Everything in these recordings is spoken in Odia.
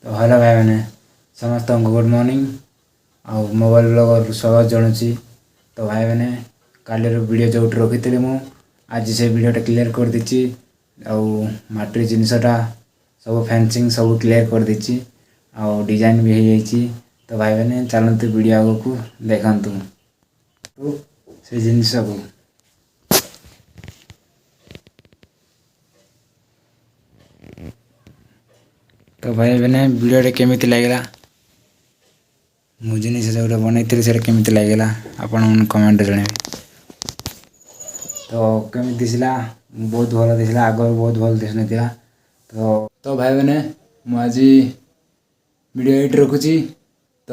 ତ ହ୍ୟାଲୋ ଭାଇମାନେ, ସମସ୍ତଙ୍କୁ ଗୁଡ଼୍ ମର୍ଣ୍ଣିଂ ଆଉ ମୋବାଇଲ ବ୍ଲଗରକୁ ସ୍ୱାଗତ ଜଣାଉଛି। ତ ଭାଇମାନେ, କାଲିର ଭିଡ଼ିଓ ଯେଉଁଠି ରଖିଥିଲି, ମୁଁ ଆଜି ସେ ଭିଡ଼ିଓଟା କ୍ଲିୟର କରିଦେଇଛି ଆଉ ମାଟିର ଜିନିଷଟା ସବୁ ଫେନ୍ସିଂ ସବୁ କ୍ଲିୟର କରିଦେଇଛି ଆଉ ଡିଜାଇନ୍ ବି ହେଇଯାଇଛି। ତ ଭାଇମାନେ, ଚାଲନ୍ତୁ, ଭିଡ଼ିଓ ଆଗକୁ ଦେଖନ୍ତୁ ସେ ଜିନିଷକୁ। ତ ଭାଇମାନେ, ଭିଡ଼ିଓଟା କେମିତି ଲାଗିଲା? ମୁଁ ଜିନିଷ ଯେଉଁଟା ବନେଇଥିଲି, ସେଇଟା କେମିତି ଲାଗିଲା, ଆପଣମାନେ କମେଣ୍ଟରେ ଜଣାଇବେ। ତ କେମିତି ଦିଶିଲା? ବହୁତ ଭଲ ଦିଶିଲା। ଆଗରୁ ବହୁତ ଭଲ ଦିଶୁନଥିଲା। ତ ଭାଇମାନେ, ମୁଁ ଆଜି ଭିଡ଼ିଓ ଏଇଠି ରଖୁଛି। ତ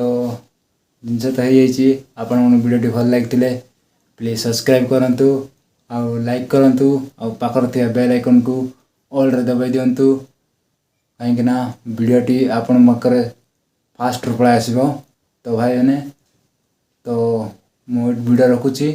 ଜିନିଷ ତ ହେଇଯାଇଛି। ଆପଣମାନଙ୍କୁ ଭିଡ଼ିଓଟି ଭଲ ଲାଗିଥିଲେ ପ୍ଲିଜ୍ ସବସ୍କ୍ରାଇବ୍ କରନ୍ତୁ ଆଉ ଲାଇକ୍ କରନ୍ତୁ ଆଉ ପାଖରେ ଥିବା ବେଲ୍ ଆଇକନ୍କୁ ଅଲ୍ରେ ଦବାଇ ଦିଅନ୍ତୁ, କାହିଁକିନା ଭିଡ଼ିଓଟି ଆପଣଙ୍କ ପାଖରେ ଫାଷ୍ଟରୁ ପଳାଇ ଆସିବ। ତ ଭାଇମାନେ, ତ ମୁଁ ଭିଡ଼ିଓ ରଖୁଛି।